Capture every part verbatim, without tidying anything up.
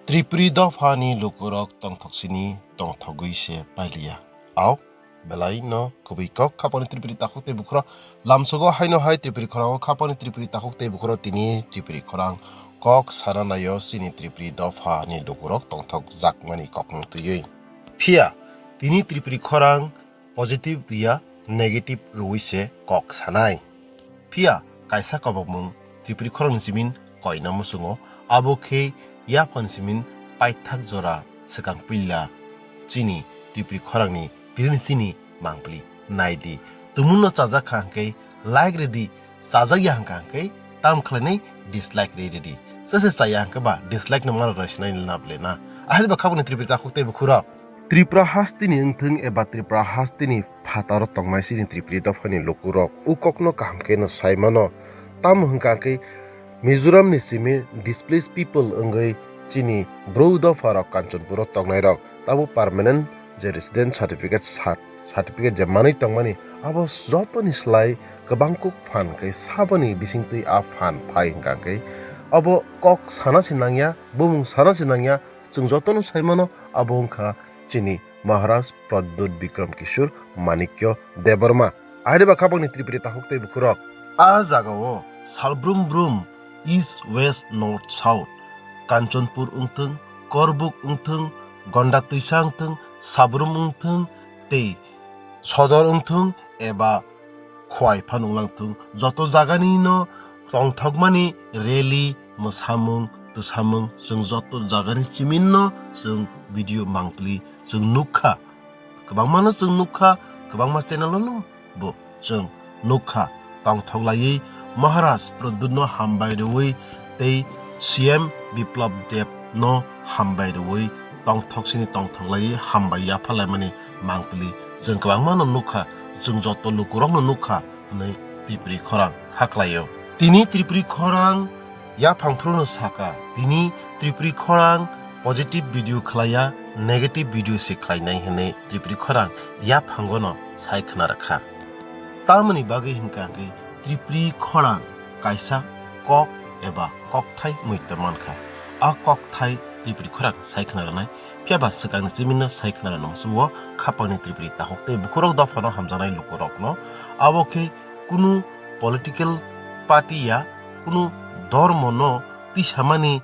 Tripuri dophani lukurok tongthoksini tongthogwi se pailiya. Au, belai no kubui kok khapangni Tripuri takhuk tei bukhurok lamsogo haino hai Tripuri khorango khapangni Tripuri takhuk tei bukhurok tini Tripuri khorang kok sana naio chini Tripuri dophani lukurok tongthok jakmani kokno twiwi. Phiya tini Tripuri khorang positive ya negative rwui se kok sanai. Phiya kaisa kobokmung Tripuri khorangni simin koina muchungo, abo khe yaphang simin paithak jora swkang pilla chini Tripuri khorangni pirini chini mangpili naidi. Tumungno chajak kha hwnkhe like rwdi, chajak ya hwnkha hwnkhe tam khlainai dislike rwi rwdi. Chase chaya hwnkhe ba dislike no mano rwsinai lab le na. Ahai ba khabangni Tripuri takhuk tei bukhurok. Tripura hasteni wngthung eba Tripura hasteni phataro tongnai chini Tripuri dophani lukurok u kokno kaham khe no sai mano. Tamo hwnkha khe Mizoramni simi displaced people wngwi chini bru dopharok Kanchanpuro tongnairok tabo permanent je resident certificate sa-, certificate je manwi tongmani abo jotoni slai kwbang kuk phan khe saboni bisingtwi a phan phai hwnkha khe abo kok sana se nangya, bumung sana se nangya, chwng jotono sai mano abo wngkha chini Maharaj Pradyut Bikram Kishore Manikya Debbarma. Ahai ba khabangni Tripuri takhuk tei bukhurok. A jagao salbrum brum east, west, north, south, Kanchanpur wngthung, Korbuk wngthung, Gonda Twisa wngthung, Sabrum wngthung, tei Sodor wngthung eba Khowai phano wnglang thung, joto jagani no tongthokmani rally, mwsamung, twsamung, chwng joto jagani chimin no chwng video mangpili chwng nukha. Kwbangma no chwng nukha, kwbangma channel no bo chwng nukha. Tongthok laiwi Maharaj Pradyut no hambai rwui tei C M Biplab Deb no hambai rwui tongthok sini tongthok laiwi hambai yapha laimani mangpili chwng kwbangma no nukha, chwng joto lukurok no nukha hwnwi Tripuri khorang khaklaio. Tini Tripuri khorang yaphang phuru no saka, tini Tripuri khorang positive video khlaiya, negative video se khlainai hwnwi Tripuri khorang yaphango no sai khna rwkha. Tamoni bagwi hwnkha hwnkhe Tripuri khorang kaisa kok eba kokthai muitor mankha. A kokthai Tripuri khorang sai khna rwnai, phiya ba swkangni chimin no sai khna rwna muchungo khapangni Tripuri takhuk tei bukhurok dophano hamjaknai lukurokno. Abo khe kunu political party ya, kunu dormo no tisamani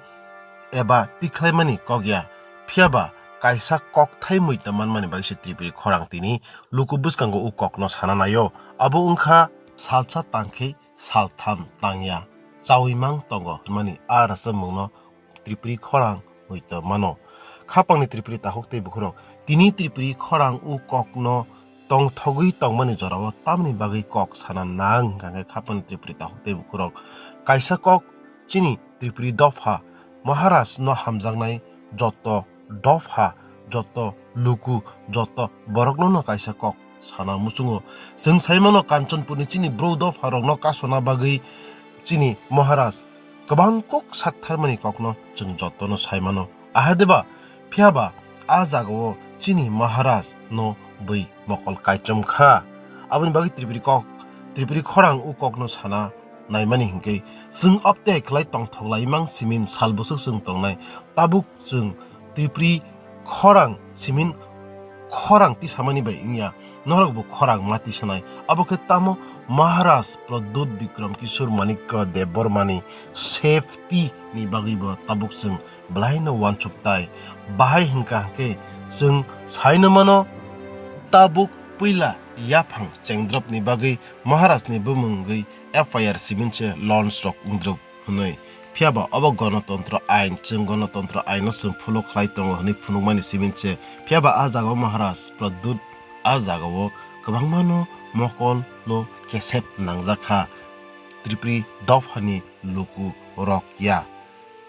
eba tikhlaimani kok ya, phiya ba kaisa kokthai muitor manmani bagwi se Tripuri khorang tini luku bwskango u kokno sana naio. Abo wngkha salsa tangkhe saltham tangya chaui mang tongo hwnmani a rwchapmungno Tripuri khorang muitor mano. Khapangni Tripuri takhuk tei bukhurok tini Tripuri khorang u kokno tongthogwi tongmani jorao tamni bagwi kok sana nang hwnkha khe khapangni Tripuri takhuk tei bukhurok kaisa kok chini Tripuri dopha Maharaj no hamjaknai joto dopha, joto luku, joto borokno no kaisa kok sana muchungo. Chwng sai mano Kanchanpurni chini bru dopharokno kasona bagwi chini Maharaj kwbang kok saktharmani kokno chwng jotono sai mano. Ahai deba, phiya ba a jagao chini Maharaj no bui mokol kaichom kha. Aboni bagwi Tripuri kok, Tripuri khorang u kokno sana naimani hwnkhe chwng update khlai tongthok lai mang simin sal bwswk chwng tongnai. Tabuk chwng Tripuri khorang simin khorang tisamani bai wngya, norok bo khorang ma tisanai. Abo khe tamo Maharaj Pradyut Bikram Kishore Manikya Debbarmani safety ni bagwi bo tabuk chwng belai no uansuk tai. Bahai hwnkha hwnkhe chwng sai no mano tabuk puila yaphang chengdrop ni bagwi Maharaj ni bumung wngwi F I R simin se launch rok wngdrop hwnwi. Phiya ba obo gonotontro ain, chwng gonotontro aino chwng follow khlai tongo hwnwi phunukmani simin se. Phiya ba a jagao Maharaj Pradyut a jagao kwbangma no mokol lo kesep nangjak kha. Tripuri dophani luku rok ya,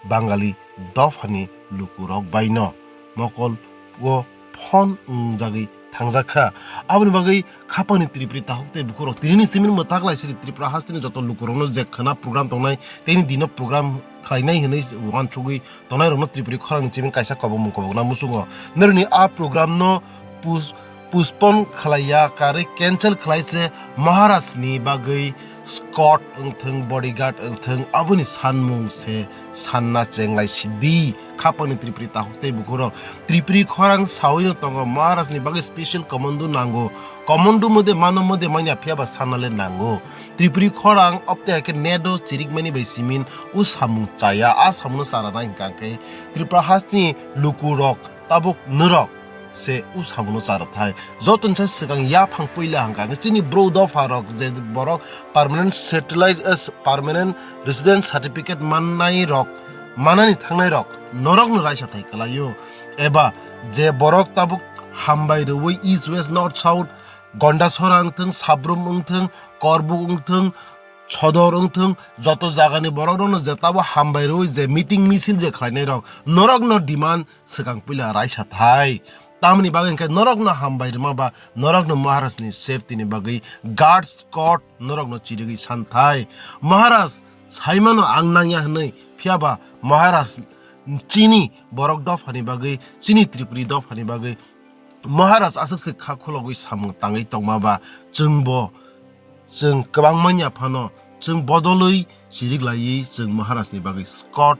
Bangali dophani lukurok baino mokol o phone wngjagwi thangjak kha. Aboni bagwi khapangni Tripuri takhuk tei bukhurok tinini simin mwtak lai sidi Tripura hasteni joto lukurokno je khwna program tongnai, teini dino program khlainai hwnwi uansugwi tongnairokno Tripuri khorangni simin kaisa kobokmung kobokna muchungo. Norokni a program no pus-, postpone khlaiya, karwi cancel khlai se Maharaj ni bagwi escort wngthwng, bodyguard wngthwng, aboni sanmung se sanna chenglai sidi. Khapangni Tripuri takhuk tei bukhurok, Tripuri khorang sawi no tongo, Maharaj ni bagwi special commando nango. Commando mode mano mode manya phiya ba sanna le nango. Tripuri khorang obte hai khe nedo chirikmani bai simin o samung chaya, a samungno chara nai hwnkha khe Tripura hasteni lukurok tabuk norok se o samungno chara thai. Jotoni sa swkang yaphang puila hwnkha khe chini bro dopha rok je borok permanent satellite, eh, permanent residence certificate mannai rok, manani thangnai rok norokno raisa thai kwlaio, eba je borok tabuk hambai rwui east west north south Gondasora wngthwng, Sabrum wngthwng, Korbuk wngthwng, Sodor wngthwng, joto jagani borok rokno je tabo hambai rwui je meeting misil je khlainai rok, norokno demand swkang puila raisa thai. Tamoni bagwi hwnkhe norokno hambai rwma ba norokno Maharaj ni safety ni bagwi guard squad norokno chirigwi san thai. Maharaj saimano ang nangya hwnwi, phiya ba Maharaj chini borok dophani bagwi, chini Tripuri dophani bagwi Maharaj aswk se kha khulogwi samung tangwi tongma ba, chwngbo, chwng kwbang manya phano chwng bodolwi chirik laiwi chwng Maharaj ni bagwi squad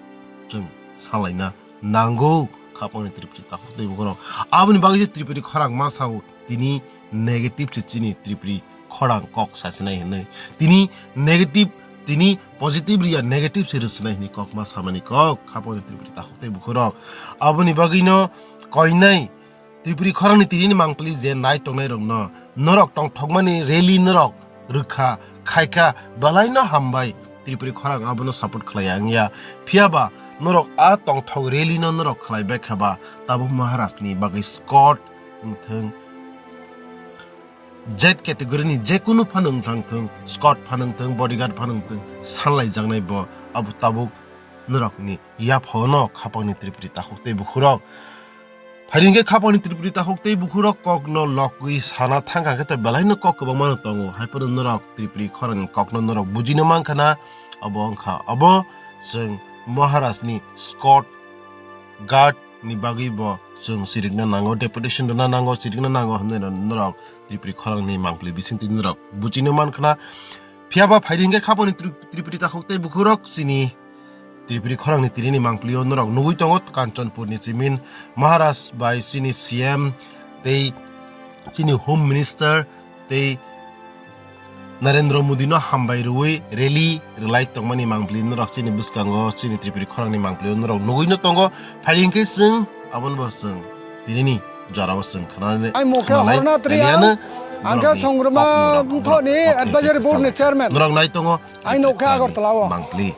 chwng salaina nango. Khapangni Tripuri takhuk tei bukhurok, aboni bagwi se Tripuri khorang ma sao tini negative se chini Tripuri khorang kok sasinai hinwi, tini negative, tini positive riya negative se rwsinai hinwi kok ma samani kok. Khapangni Tripuri takhuk tei bukhurok, aboni bagwino koinai Tripuri khorangni tinini mangpili je nai tongnai rokno norok tongthokmani rally norok rwkha, khaikha, belai no hambai. Tripuri khorang abono support khlai ya wngya. Phiya ba norok a tongthok rally no norok khlai bai kha ba, tabuk Maharaj ni bagwi squad wngthwng, Z category ni je kunu phano wngthang thung, squad phano wngthang, bodyguard phano wngthang, sanlai jaknai bo abo tabuk norok ni yaphono khapang ni Tripuri takhuk tei bukhurok. Phai hwnkhe khapangni Tripuri takhuk tei bukhurok kokno lokwi sana thangkha khe to belai no kok kwbangma no tongo. Hai phano norok Tripuri khorang ni kokno norok bujino mankha na, obo wngkha obo chwng Maharaj ni squad guard ni bagwi bo chwng chirikna nango, deputation rwna nango, chirikna nango hwnwi norok Tripuri khorang ni mangpili bisingtwi norok bujino mankha na. Phiya ba phai hwnkhe khapangni Tri-, Tripuri takhuk tei bukhurok chini Tripuri khorang ni tini ni mangpili o norok nugwi tongo, Kanchanpur ni chimin Maharaj bai chini C M tei chini Home Minister tei Narendra Modi no hambai rwui rally rwlai tongmani mangpili norok chini bwskango, chini Tripuri khorang ni mangpili o norok nugwi no tongo. Phai hwnkhe chwng aboni bo chwng tini ni jora o chwng khwnanai. Ai mokhe khwnanai horna triya, liya no, ang khe norok ni Songroma kok ni norok, mthoni kok ni advisory board ni chairman. Norok nai tongo. Ai nokha Agartala o. Mangpli.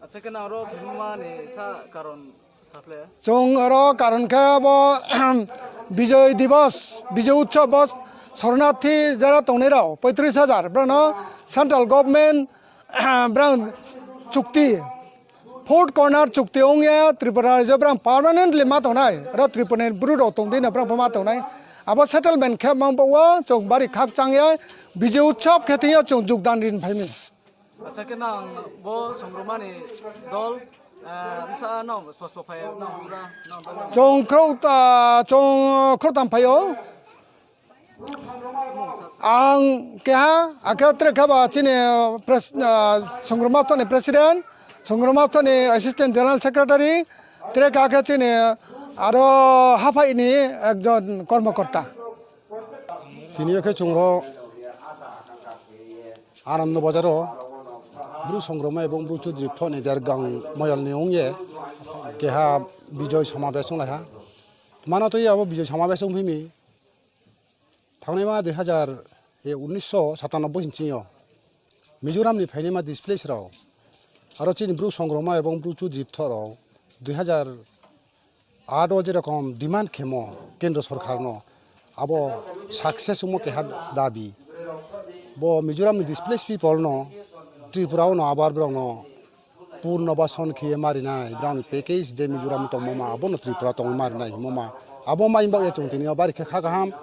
Acha khe nang oro bumani sa karon saphle. Chwng oro karon khe bo Bijoy Divas, Bijoy Utsav bo Sornathi jara tongnai rok poitris hajar brano central government brang chukti Fourth corner chukti wngya Tripura rajyo brang permanently ma tongnai. Oro Tripura ni bru rok tongdino brang ma tongnai. Abo settlement khe mang bo o chwng bari khak chang ya. Bijay Utsav khe twi o chwng jogdan rin phaimi. Acha khe nang bo songrumani dol, eh, bwsa no spospo phai nang bura nang dol. Chwng khro, ah, chwng khro tam phaio. Ang keha, akhe tere khe ba chini pres-, ah, Songroma Mothani president, Songroma Mothani assistant general secretary, tere kha khe chini aro haphai ni ekjon kormokorta. Tini khe chwngro Anando Bazaro Bru Songroma ebong Bru Chudri Pthoni Dergang Moyalni wngye keha Bijoy Samabes wnglaikha. Mano twi abo Bijoy Samabes wngphimi. Thangnai ma dui hazar, e, unnisho satanobboi hinching o Mizoram ni phainai ma displace rok, aro chini Bru Songroma ebong Bru Chudri Ptho rok dui hazar aat o jerokom demand khemo Kendro Sorkar no, abo success wngmo keha dabi. Bo Mizoram ni displaced people no Tripura o no abar borok no purno bason khiye marinai, borokni package de Mizoram tongmoma, abono Tripura tongwi marinai himoma. Abo main bagwi chwng tini o bari khe kha kaham.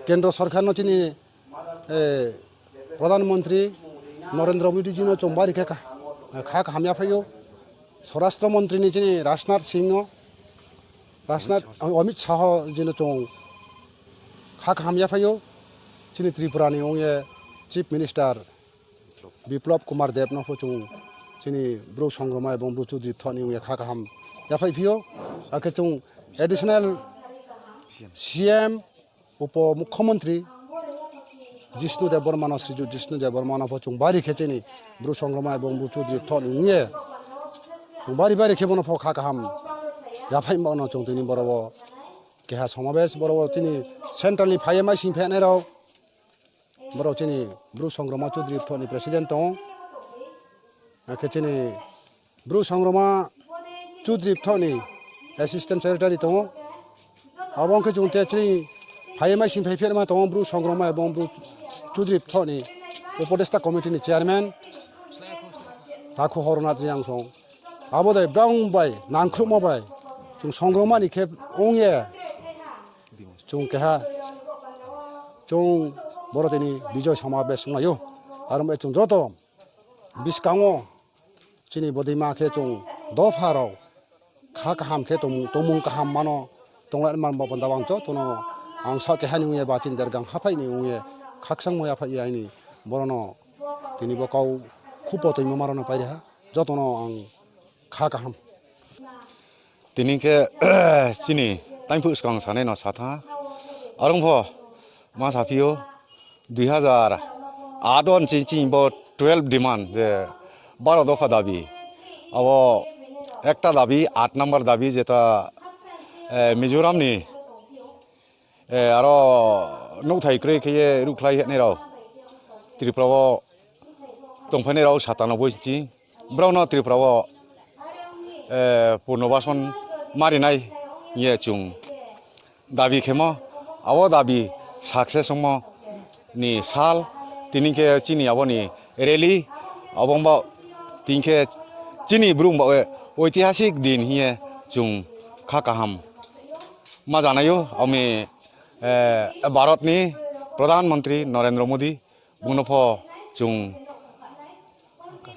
Kendro Sorkar no chini, eh, Pradhan Mantri Narendra Modi ji no chwng bari khe kha, kha kaham ya phaio. Swarashtra Mantri ni chini Rajnath Singh no, Rajnath, Amit Shah jino chwng kha kaham yaphaio. Chini Tripura ni wngye Chief Minister Biplab Kumar Deb no pho chwng chini Bru Songroma ebong Bru Chudri Bthoni wngye kha kaham yaphai phio. Akhe chwng additional C M, Upo Mukhyamantri Jishnu Debbarma no, Srijut Jishnu Debbarma no pho chwng bari khe chini Bru Songroma ebong Bru Chudri Bthoni wngye chwng bari bari khe bono pho kha kaham yaphai mano chwng tini boro o keha somabesh boro o chini central ni phaiye mai sing phenai rok. Borok chini Bru Songroma Chudri Bthoni president tongo. Akhe chini Bru Songroma Chudri Bthoni assistant secretary tongo. Abo wngkhe chwng te chini phaiye mai sing phai pherma tongo Bru Songroma ebong Bru Chudri Bthoni Upodesta committee ni chairman Takhu Horonath Reang song. Abo dai brang bai nangkhrukma bai chwng Songroma ni khe wngye chwng keha chwng boro tini Bijoy Sama Bes wnglaio. Aro wngbai chwng joto bwskango chini bodima khe chwng dopha rok kha kaham khe tongmung, tongmung kaham mano tonglai man bo panda bang jotono ang sa keha ni wngye ba chini dergang haphai ni wngye khakchangma yaphai aini borono tini bo kau khupo tongma rokno pairiha jotono ang kha kaham. Tini khe chini taimphuk swkang sanai no satha. Arong pho ma saphio dui hazar aat on chini, chini bo twelve demand je baro dopha dabi. Abo ekta dabi, aat number dabi jeta, eh, Mizoram ni Eh, aro nukthai kwrwi khe ye rukhlai hwnwi rok Tripura o tongphainai rok satanoboi inchi. Borokno Tripura o, eh, purnobason marinai hiye chwng dabi khemo. Abo dabi success wngmo ni sal, tini khe chini aboni rally, abo wngbo tini khe chini brum ba oitihasik din hiye chwng kha kaham ma janaio. Ami, eh, Bharatni Pradhan Mantri Narendra Modi bungno pho chwng,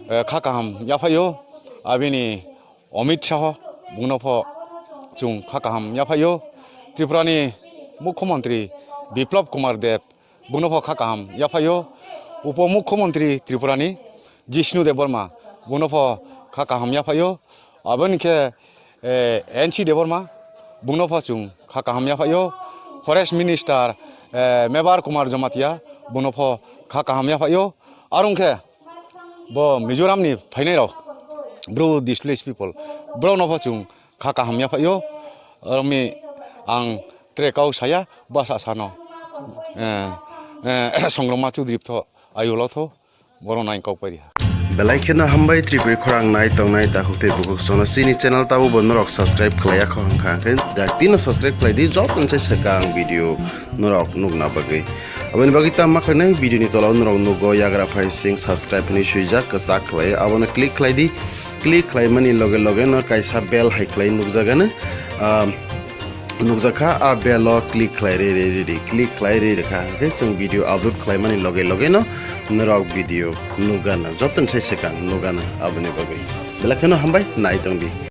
eh, kha kaham yaphaio. Abini Amit Shah bungno pho chwng kha kaham yaphaio. Tripurani Mukhyamantri Biplab Kumar Deb bungno pho kha kaham yaphaio. Upo Mukhyamantri Tripurani Jishnu Debbarma bungno pho kha kaham yaphaio. Aboni khe, eh, N C Debbarma bungno pho chwng kha kaham yaphaio. Forest Minister, eh, Mebar Kumar Jamatia bungno pho kha kaham yaphaio. Arong khe bo Mizoram ni phainai rok, bro displaced people, bro no pho chwng kha kaham yaphaio. Aroni ang tre kau saya basa sano, eh, eh, Songroma Chudri pho ayulo tho, boro nai kau pari ha. Belai kheno hambai Tripuri khorang nai tongnai takhuk tei bukhuk sono chini channel tabo bo norok subscribe khlai yakho hwnkha hwnkhe dak tino subscribe khlai di joto nse swkang video norok nukna bagwi. Aboni bagwi tamo khlainai video ni tola o norok nugo yagra phai sing subscribe hinwi swijak kwchak khlai abono click khlai di. Click khlaimani loge loge no kaisa bell hai khlai nukjagano. Ah, nukjakha, a bell o click khlai re re re re, click khlai re re kha. Hwnkhe chwng video upload khlaimani loge loge no norok video nukgana, joto ni sai swkang nukgana aboni bagwi. Belai kheno hambai nai tongdi.